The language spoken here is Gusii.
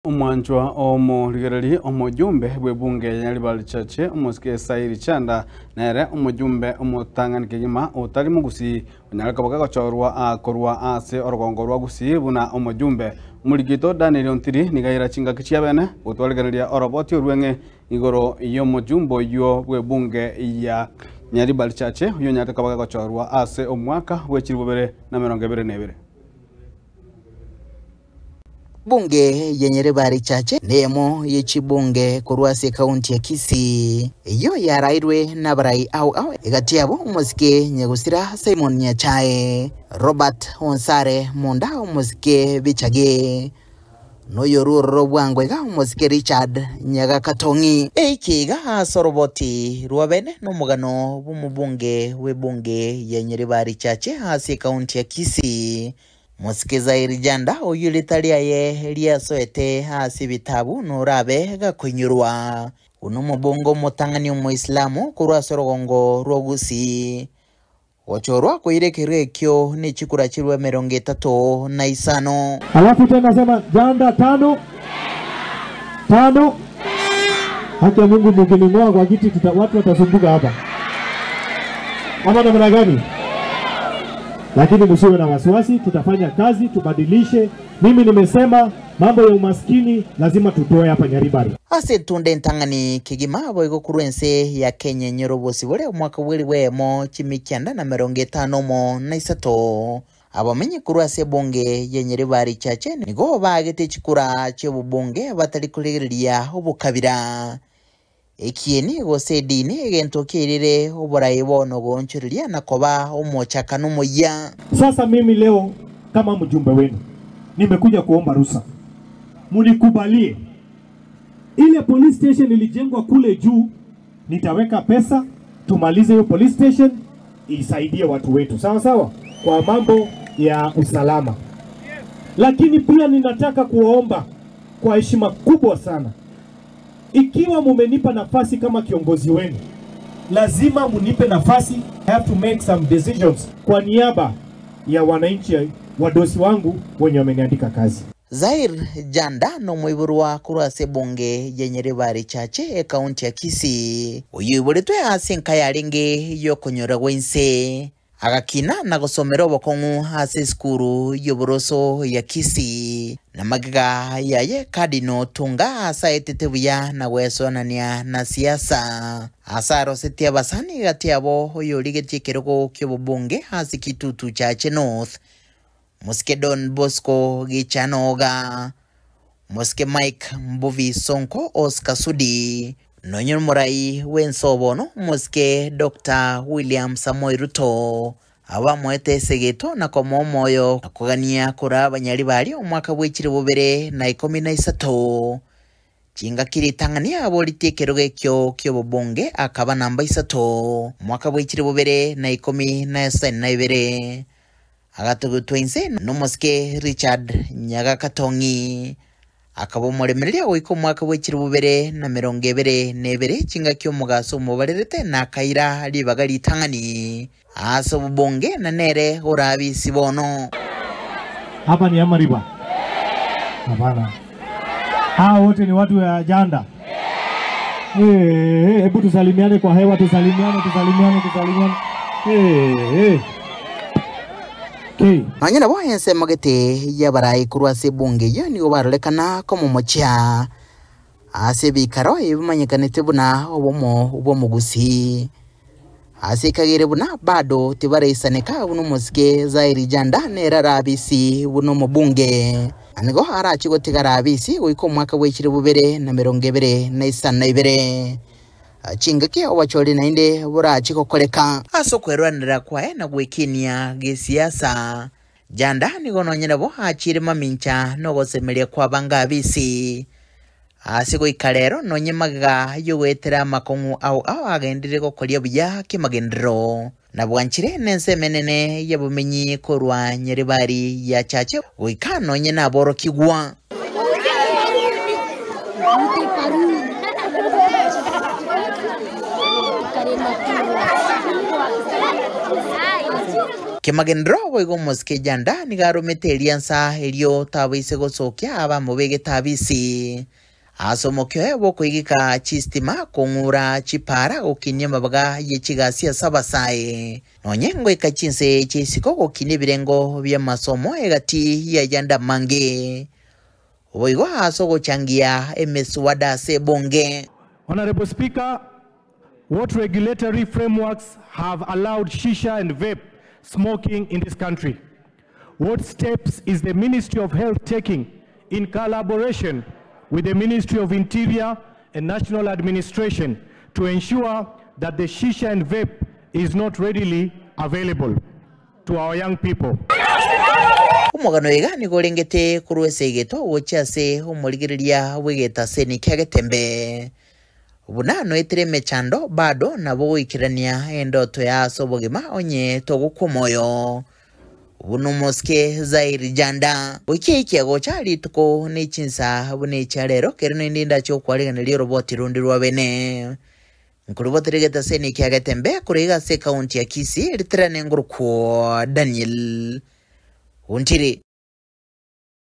Omwanchwa omorigereria omojumbe bw'ebunge ya Nyaribari Chache omosike Sairi Chanda nere omojumbe omotang'ani kegima otari mogusii onyare koba kagochorwa korwa ase orogongo rwa Gusii buna omojumbe. Omoriki oito Daniel Ontiri nigo aira chingaki chiabene gotwarigereria oroboti orweng'e igoro y'omojumbe oyio bw'ebunge ya Nyaribari Chache oyio onyarete koba kagochorwa ase omwaka bwe chilifu bibere na emerongo ebere na ebere. Bunge ya Nyaribari Chache neyemo ye chibunge korwa ase ekaunti ya Kisii, eyio yarairwe nabarai ao ao egati yabo omosike Nyagusira Simon Nyachae, Robert Onsare Munda omosike Bichage, noyorwa ororo bwango iga omosike Richard Nyagakatong'i. Eiki iga ase oroboti rwa bene nomogano bw'omobunge bw'ebunge ya Nyaribari Chache ase ekaunti ya Kisii, Mosike Zairi Janda, oyio rieta riaye riasoete ase ebitabu norabe gakoinyorwa buna omobongo omotang'ani Omoislamu korwa ase orogongo rwa Gusii. Gochorwa koira ekerua ekio ne chikura chirwe 35. Alafu tena sema Janda tano tano. Haki ya Mungu, mkining'oa kwa kiti tuta, watu watasumbuka hapa ama namna gani? Lakini msiwe na wasiwasi, tutafanya kazi tubadilishe. Mimi nimesema mambo ya umaskini lazima tutoe hapa Nyaribari. Ase etunda entang'ani kegima boigo korwa ense ya Kenya enyore obosibore omwaka bw'elifu eyemo chimikianda na 53 na isato. Abamenyi korwa ase ebunge ya Nyaribari Chache nigo baagete chikura chi'obobunge batari korigereria obokabira. Ekieni gose edini egento kiairire oborai bono goonchoreria na koba omochakano omoyia. Sasa mimi leo kama mjumbe wenu nimekuja kuomba ruhusa, munikubalie ile police station ilijengwa kule juu, nitaweka pesa tumalize hiyo police station isaidie watu wetu, sawa sawa, kwa mambo ya usalama. Lakini pia ninataka kuwaomba kwa heshima kubwa sana, ikiwa mumenipa nafasi kama kiongozi wenu, lazima munipe nafasi. I have to make some decisions kwa niaba ya wananchi wadosi wangu wenye wameniandika kazi. Zair Janda nomoiborwa korwa ase ebunge ya Nyaribari Chache ekaunti ya Kisii, oyio oiboretwe ase enka yarenge yokonyora gwa inse. Agakina na gosomera obokong'u ase esukuru y'oboroso ya Kisii, na magega yaye Cardinal Tunga ase aetete buya na gwesonania na siasa. Ase arosetie abasani gati yabo oyorigetie ekerogo ki'obobunge ase Kitutu Chache North, Mosike Don Bosco Gichanoga, Mosike Mike Mbuvi Sonko Oscar Sudi, nonye omorai bw'ense obono Mosike Doctor William Samoei Ruto, abamoete esegeto na komoa omoyo na kogania koraa abanyari baria omwaka bwe 2013. Chingaki ritang'ani aboritie ekerogo ekio ki'obobunge akaba namba isato omwaka bwe 2012. Agatugutwa inse nomosike Richard Nyagakatong'i akaba omoremereria goika omwaka bwe 2022 chingaki omogaso omobarerete na akaira ribaga ritang'ani ase obobunge na nere orabisi bono. Hapa ni Amariba? Hapana, hao wote ni watu ya Janda. Hebu tusalimiane kwa hewa, tusalimiane, tusalimiane, tusalimiane. Okay. Nonya nabo ensemo gete y'abarai korwa ase ebunge eyio nigo barorekana komomochia ase ebikaro ebimanyekanete buna obomo bw'omogusi. Ase ekagere buna bado tibaraisaneka buna omosike Zairi Janda nere arabisi buna omobunge. Na nigo arachie gotigara abisi goika omwaka bwa 2022. Chingaki obachori naende borachie gokoreka. Ase okwerwanera kwaye na gwekinia gesiasa, Janda nigo nonye nabo achire mamincha nogosemeria kwabanga abisi. Ase goika rero nonye magega yogoetera amakong'u ao ao agendire gokoria buya kemagenderero. Na bwanchire nense emenene y'obomenyi korwa Nyaribari ya Chache goika nonye naborokigwa. Kemagenderero boigo omosike Janda nigo aromete eriansa erio tabaise gosokia abamobegete abisi. Ase omokia oye bw'okoigeka chistima, kong'ura chipara, gokinia amabaga ye chigasi ase abasae, nonye ngoika chinse chia isiko gokinia ebirengo bi'amasomo egati y'ayande amange. Boigo ase ogochangia emeswada ase ebunge. Honourable Speaker, what regulatory frameworks have allowed shisha and vape smoking in this country? What steps is the Ministry of Health taking in collaboration with the Ministry of Interior and National Administration to ensure that the shisha and vape is not readily available to our young people? Omogano oyo iga nigo orengete korwa ase egeto gochia ase omorigereria bw'egetaseni kia Getembe. Buna noetire emechando, bado nabo goikerania endoto ya ase obogima onye togokwa omoyo. Buna omosike Zair Janda. Goikia ekia gocha rituko ne chinsa buna echia rero, kere noende indache gokwarigeneria oroboti rundi rwa bene. Nkorubotere getaseni kia Getembe korwa iga ase ekaunti ya Kisii, ritirane ngorokwo Daniel Ontiri.